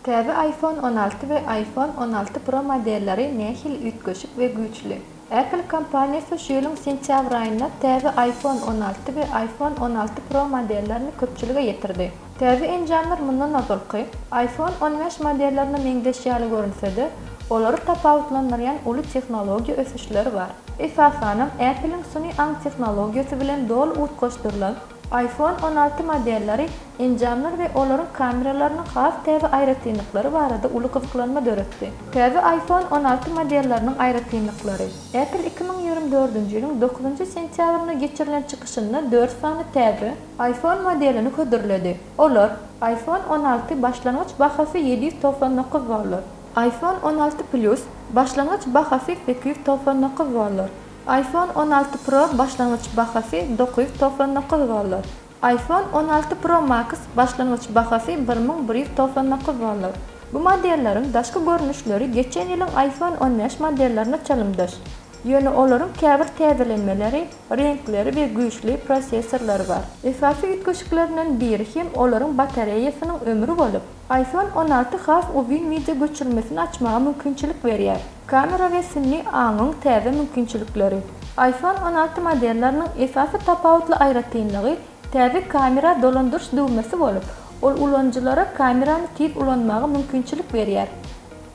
Täze iPhone 16 we iPhone 16 Pro modelleri nähili üýtgeşik we güýçli? Apple kompaniýasy şu ýylyň sentýabr aýynda täze iPhone 16 we iPhone 16 Pro modellerini köpçülige ýetirdi. Täze enjamlar mundan ozalky iPhone 15 modellerine meňzeş ýaly görünse-de, olary tapawutlandyrýan uly tehnologiýa ösüşleri bar. Esasanam, Apple-iň süni aň tehnologiýasy bilen doly utgaşdyrylan iPhone 16 modelleri enjamlar we olaryň kameralarynyň has täze aýratynlyklary barada uly gyzyklanma döretdi. Täze iPhone 16 modelleriniň aýratynlyklary. Apple 2024-nji ýylyň dokuzynjy sentýabrynda geçirilen çykyşynda dört sany täze iPhone modelini hödürledi. Olar, iPhone 16 başlangyç bahasy 799 dollar, iPhone 16 Plus başlangyç bahasy 899 dollar, iPhone 16 Pro başlangyç bahasy 999 dollar. iPhone 16 Pro Max başlangyç bahasy 1199 dollar. Bu modelleriň daşky görnüşleri geçen ýylyň iPhone 15 modellerine çalymdaş. Ýöne olaryň käbir täzelenmeleri, reňkleri we güýçli prosessorlary bar. Esasy üýtgeşiklerinden biri hem olaryň batareýasynyň ömri bolup, iPhone 16 has uzyn wideo göçürmesini açmaga mümkinçilik berýär. Kamera we süňňi aňyň täze mümkinçilikleri. iPhone 16 modelleriniň esasy tapawutly aýratynlygy täze kamera dolandyryş düwmesi bolup, ol ulanyjylara kamerany tiz ulanmaga mümkinçilik berýär.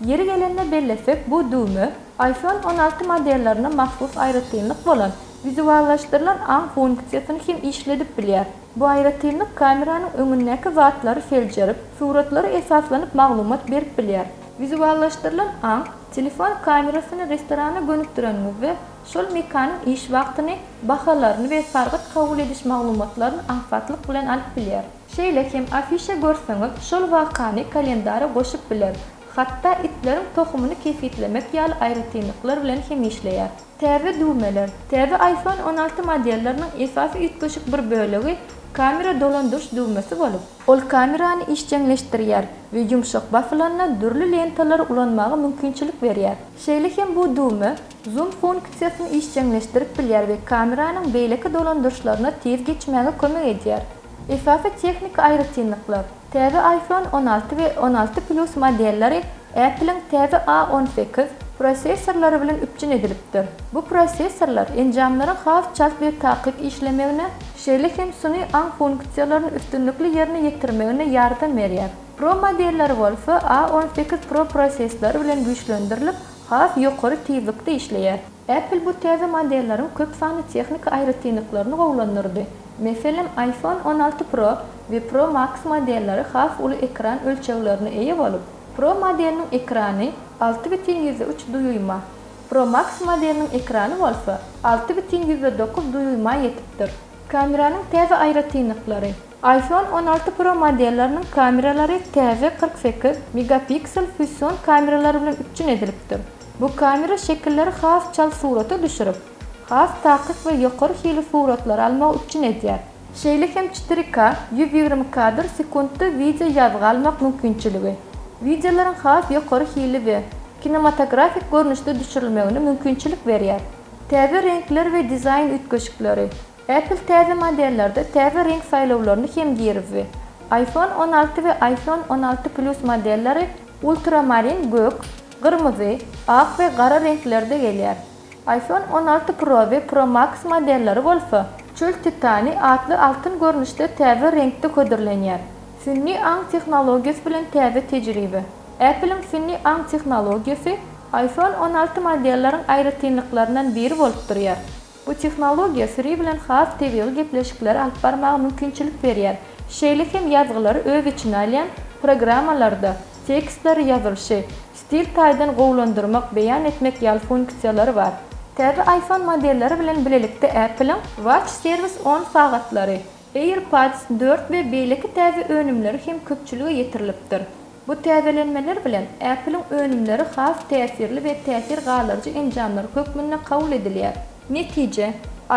Ýeri gelende bellesek, bu düwme iPhone 16 modellerine mahsus aýratynlyk bolan wizuallaşdyrylan aň funksiýasyny hem işledip bilýär. Bu aýratynlyk kameranyň öňündäki zatlary seljerip, suratlara esaslanyp maglumat berip bilýär. Wizuallaşdyrylan aň, telefon kamerasyny restorana gönükdireniňizde, şol mekanyň iş wagtyny, bahalaryny we sargyt kabul ediş maglumatlaryny aňsatlyk bilen alyp bilýär. Şeýle hem afişa görseňiz, şol wakany kalendara goşup biler, hatda itleriň tohumyny kesgitlemek ýaly aýratynlyklar bilen hem işleýär. Täze düwmeler. Täze iPhone 16 modelleriniň esasy üýtgeşik bir bölegi kamera dolandyryş düwmesi bolup, ol kamerany işjeňleşdirýär we ýumşak basylanda dürli lentalary ulanmaga mümkinçilik berýär. Şeýle hem bu düwme zoom funksiýasyny işjeňleşdirip bilýär we kameranyň beýleki dolandyryşlaryna tiz geçmäge kömek edýär. Esasy tehniki aýratynlyklar. Täze iPhone 16 we 16 Plus modelleri Apple-iň täze A 18 prosessorlary bilen üpjün edilipdir. Bu prosessorlar enjamlaryň has çalt we takyk işlemegine, şeýle hem süňi aň funksiýalaryny üstünlikli ýerine ýetirmegine ýardam berýär. Pro modelleri bolsa A 18 Pro prosesslary bilen güýçlendirilip, has ýokary tizlikde işleýär. Apple bu täze modelleriň köp sanly tehniki aýratynlyklaryny gowulandyrdy. Meselem, iPhone 16 Pro we Pro Max modelleri has uly ekran ölçeglerine eýe bolup, Pro modeliniň ekrany 6,3 dýuýma, Pro Max modeliniň ekrany bolsa 6,9 dýuýma ýetipdir. Kameranyň täze aýratynlyklary. iPhone 16 Pro modelleriniň kameralary täze 48 megapiksel fusion kameralary bilen üpjün edilipdir. Bu kamera şekilleri has çalt surata düşürip, has takyk we ýokary hili suratlary almagy üpjün edýär. Şeýle hem 4K, 120 kadr sekuntda wideo ýazgy almak mümkinçiligi, wideolaryň has ýokary hilli we kinematografik görnüşde düşürilmegine mümkinçilik berýär. Täze reňkler we dizaýn üýtgeşikleri. Apple täze modellerde täze reňk saýlawlaryny hem girizdi. iPhone 16 we iPhone 16 Plus modelleri ultramarin gök, gyrmyzy, ak we gara reňklerde gelýär. iPhone 16 Pro we Pro Max modelleri bolsa Çöl titany atly altyn görnüşde täze reňkde hödürlenýär. Sünnü aň tehnologiýasy bilen täze tejribe. Apple-iň sünnü aň tehnologiýasy iPhone 16 modelleriň aýratynlyklaryndan biri bolup durýar. Bu tehnologiýa Siri bilen has tebigy gepleşikleri alyp barmaga mümkinçilik berýär, şeýle hem ýazgylary öz içine alýan programmalarda tekstleri ýazylyşy, stil taýdan gowulandyrmak, beýan etmek ýaly funksiýalary bar. Täze iPhone modelleri bilen bilelikde Apple-iň Watch Series 10 sagatlary, AirPods 4 we beýleki täze önümleri hem köpçülige ýetirilipdir. Bu täzelenmeler bilen Apple-iň önümleri has täsirli we täsir galdyryjy enjamlar hökmünde kabul edilýär. Netije,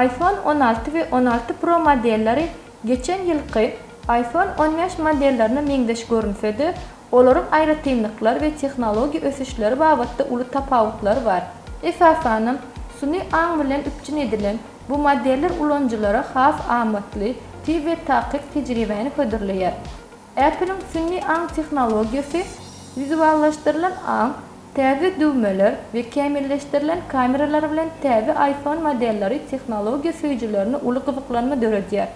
iPhone 16 we 16 Pro modelleri geçen ýylky iPhone 15 modellerine meňzeş görünse-de, olaryň aýratynlyklary we tehnologiýa ösüşleri babatda uly tapawutlary bar. Esasanam, süňňi aň bilen üpjün edilen bu modeller ulanyjylara has amatly, tiz we takyk tejribäni hödürleýär. Apple-iň süňňi aň tehnologiýasy. Wizuallaşdyrylan aň, täze düwmeler we kämilleşdirilen kameralar bilen täze iPhone modelleri tehnologiýa söýüjilerinde uly gyzyklanma döredýär.